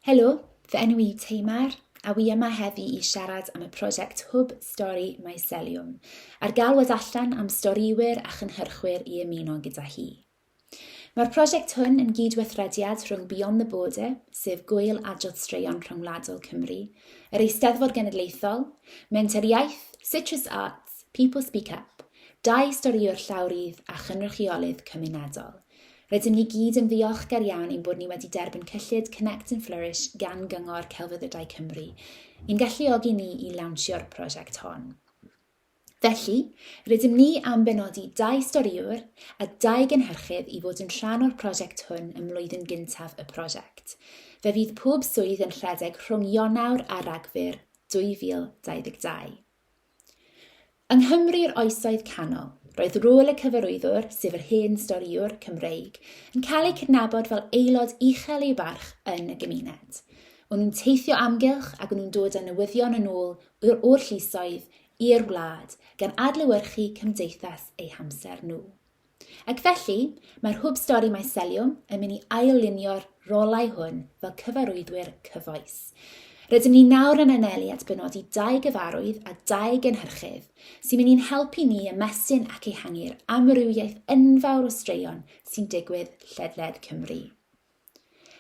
Helo, fy enw i yw Tamar, a wi yma heddi i siarad am y prosiect Hwb Stori Mycelium, a'r galwad allan am storïwyr a chynhyrchwyr i ymuno gyda hi. Mae'r prosiect hwn yn gyd-weithrediad rhwng Beyond the Border, sef Gŵyl Adrodd Straeon Rhyngwladol Cymru, yr Eisteddfod Genedlaethol, Menter Iaith, Citrus Arts, People Speak Up, dau storïwr llawrydd a chynrychiolydd cymunedol. Rydym ni gyd yn ddiolchgar iawn ein bod ni wedi derbyn cyllid Connect and Flourish gan Gyngor Celfyddydau Cymru i'n galluogi ni i lawnsio'r prosiect hon. Felly, rydym ni am benodi dau storïwr a dau gynhyrchydd i fod yn rhan o'r prosiect hwn ym mlwyddyn gyntaf y prosiect. Fe fydd pob swydd yn rhedeg rhwng Ionawr a Rhagfyr 2022. Yng Nghymru'r Oesoedd Canol, roedd rôl y cyfarwyddwr, sef yr hen storïwr Cymreig, yn cael ei cydnabod fel aelod uchel ei barch yn y gymuned. O'n nhw'n teithio amgylch ac o'n nhw'n dod â newyddion yn ôl o'r llysoedd i'r wlad, gan adlewyrchu cymdeithas eu hamser nhw. Ac felly, mae'r Hwb Stori Mycelium yn mynd i ail-lunio'r rolau hwn fel cyfarwyddwyr cyfoes. Rydym ni nawr yn anelu at benodi dau gyfarwydd a dau gynhyrchydd sy'n mynd i'n helpu ni ymestyn ac ehangu'r amrywiaeth enfawr o straeon sy'n digwydd ledled Cymru.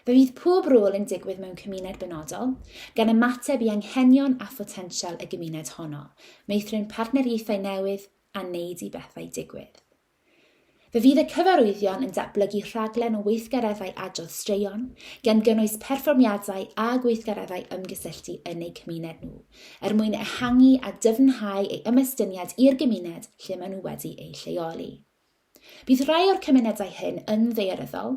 Fe fydd pob rôl yn digwydd mewn cymuned benodol, gan ymateb i anghenion a photensial y gymuned honno, meithrin partneriaethau newydd a wneud i bethau digwydd. Fe fydd y cyfarwyddion yn datblygu rhaglen o weithgareddau adrodd straeon, gan gynnwys perfformiadau a gweithgareddau ymgysylltu yn eu cymuned nhw, er mwyn ehangu a dyfnhau ei ymestyniad i'r gymuned lle maen nhw wedi eu lleoli. Bydd rhai o'r cymunedau hyn yn ddaearyddol,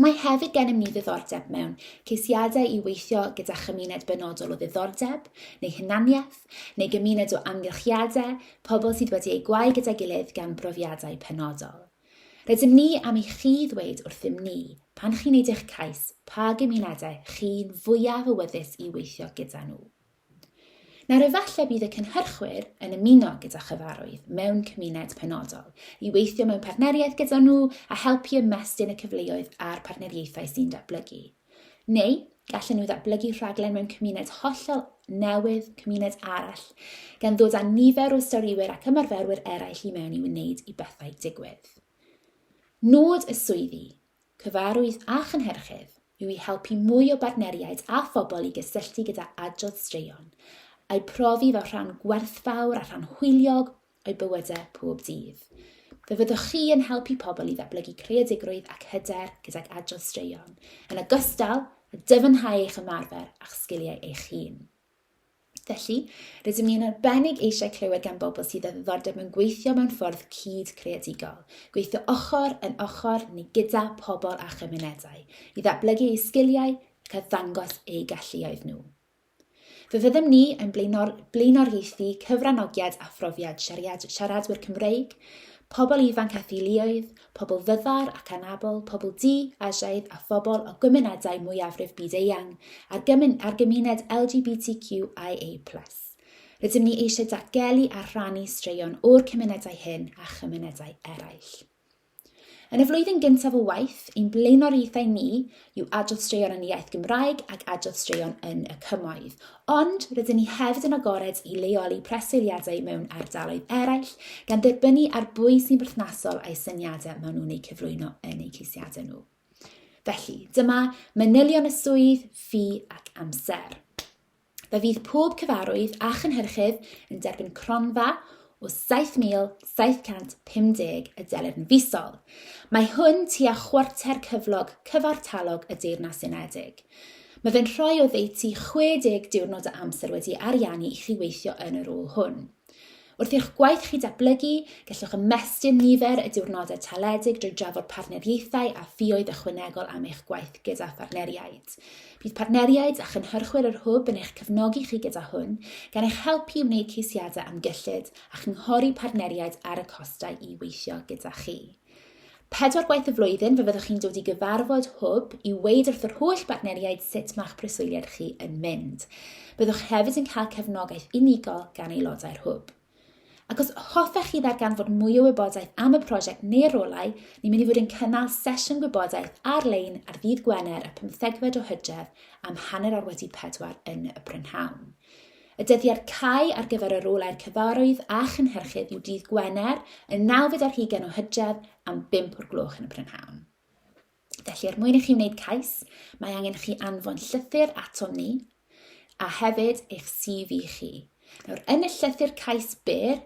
Mae hefyd gennym ni ddiddordeb mewn ceisiadau i weithio gyda chymuned benodol o ddiddordeb, neu hunaniaeth, neu gymuned o amgylchiadau, pobl sydd wedi eu gwau gyda'i gilydd gan brofiadau penodol. Rydym ni am i chi ddweud wrthym ni, pan chi'n wneud eich cais, pa gymunedau chi'n fwyaf awyddus i weithio gyda nhw. Nawr efallai bydd y cynhyrchwyr yn ymuno gyda chyfarwydd mewn cymuned penodol i weithio mewn partneriaeth gyda nhw a helpu ymestyn y cyfleoedd a'r partneriaethau sy'n datblygu. Neu, gallen nhw ddatblygu rhaglen mewn cymuned hollol newydd, cymuned arall, gan ddod â nifer o storïwyr ac ymarferwyr eraill i mewn i wneud i bethau digwydd. Nod y swyddi Cyfarwydd a chynhyrchydd yw i helpu mwy o bartneriaid a phobl i gysylltu gyda adrodd straeon, a'u profi fel rhan gwerthfawr a rhan hwyliog o'u bywydau pob dydd. Fe fyddwch chi yn helpu pobl i ddatblygu creadigrwydd ac hyder gydag adrodd straeon, yn ogystal â dyfnhau eich ymarfer a'ch sgiliau eich hun. Felly, rydym ni'n arbennig eisiau clywed gan bobl sydd â ddiddordeb mewn gweithio mewn ffordd cyd-creadigol, gweithio ochr yn ochr neu gyda pobl a chymunedau, i ddatblygu eu sgiliau ac arddangos eu galluoedd nhw. Fe fyddem ni yn blaenor, blaenoriaethu cyfranogiad a phrofiad siarad, siaradwyr Cymreig, pobl ifanc a theuluoedd, pobl fyddar ac anabl, pobl du, Asiaidd a phobl o gymunedau mwyafrif byd-eang, a'r, gymun, a'r gymuned LGBTQIA+. Rydym ni eisiau datgelu a rhannu straeon o'r cymunedau hyn a chymunedau eraill. Yn y flwyddyn gyntaf o waith, ein blaenoriaethau ni yw adrodd straeon yn y iaith Gymraeg ac adrodd straeon yn y cymoedd. Ond rydyn ni hefyd yn agored i leoli preswyliadau mewn ardaloedd eraill, gan ddibynnu ar bwy sy'n berthnasol a'u syniadau maen nhw'n eu cyflwyno yn eu ceisiadau nhw. Felly, dyma manylion y swydd, ffi ac amser. Fe fydd pob cyfarwydd a chynhyrchydd yn derbyn cronfa o 7,750 y delir yn fisol. Mae hwn tua chwarter cyflog cyfartalog y Deyrnas Unedig. Mae fe'n rhoi oddeutu 60 diwrnod o amser wedi ariannu i chi weithio yn y rôl hwn. Wrth i'ch gwaith chi datblygu, gallwch ymestyn nifer y diwrnodau taledig drwy drafod partneriaethau a ffioedd ychwanegol am eich gwaith gyda phartneriaid. Bydd partneriaid a chynhyrchwyr yr Hwb yn eich cefnogi chi gyda hwn, gan eich helpu i wneud ceisiadau am gyllid a chynghori partneriaid ar y costau i weithio gyda chi. Pedwar gwaith y flwyddyn fe fyddwch chi'n dod i gyfarfod Hwb i weud wrth yr holl bartneriaid sut mae'ch preswyliad chi yn mynd. Byddwch hefyd yn cael cefnogaeth unigol gan aelodau'r Hwb. Ac os hoffech chi ddarganfod mwy o wybodaeth am y prosiect neu'r rolau, ni'n mynd i fod yn cynnal sesiwn gwybodaeth ar-lein ar ddydd Gwener y pymthegfed o Hydref am 4:30 yn y prynhawn. Y dyddiad cau ar gyfer y rolau'r cyfarwydd a chynhyrchydd yw dydd Gwener y nawfed ar hugain o Hydref am 5 o'r gloch yn y prynhawn. Felly, er mwyn i chi wneud cais, mae angen chi anfon llythyr atom ni a hefyd eich CV chi. Nawr, yn y llythyr cais byr,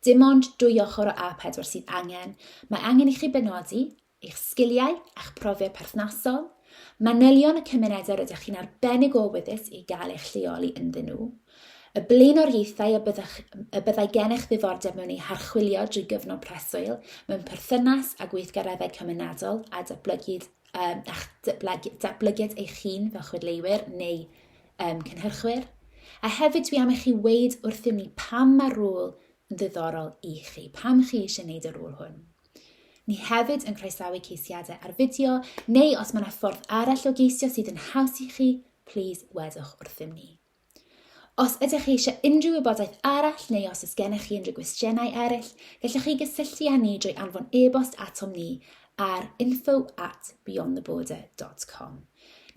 dim ond dwy ochr o A4 sydd angen. Mae angen i chi benodi eich sgiliau a'ch profiad perthnasol, manylion y cymunedau rydych chi'n arbennig o awyddus i gael eich lleoli ynddyn nhw, y blaenoriaethau y, byddech, y byddai gennych ddiddordeb mewn eu harchwilio drwy gyfnod preswyl mewn perthynas â gweithgareddau cymunedol a datblygiad, um, a'ch datblygu, datblygiad eich hun fel chwedleuwyr neu um, cynhyrchwyr. A hefyd dwi am i chi weud wrthym ni pam mae'r rôl yn ddiddorol i chi, pam chi eisiau gwneud y rôl hwn. Ni hefyd yn croesawu ceisiadau ar fideo, neu os mae yna ffordd arall o geisio sydd yn haws i chi, plîs wedwch wrthym ni. Os ydych chi eisiau unrhyw wybodaeth arall neu os oes gennych chi unrhyw gwestiynau eraill, gallwch chi gysylltu â ni drwy anfon e-bost atom ni ar info at beyondtheborder.com.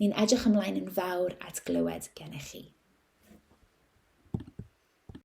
Ni'n edrych ymlaen yn fawr at glywed gennych chi.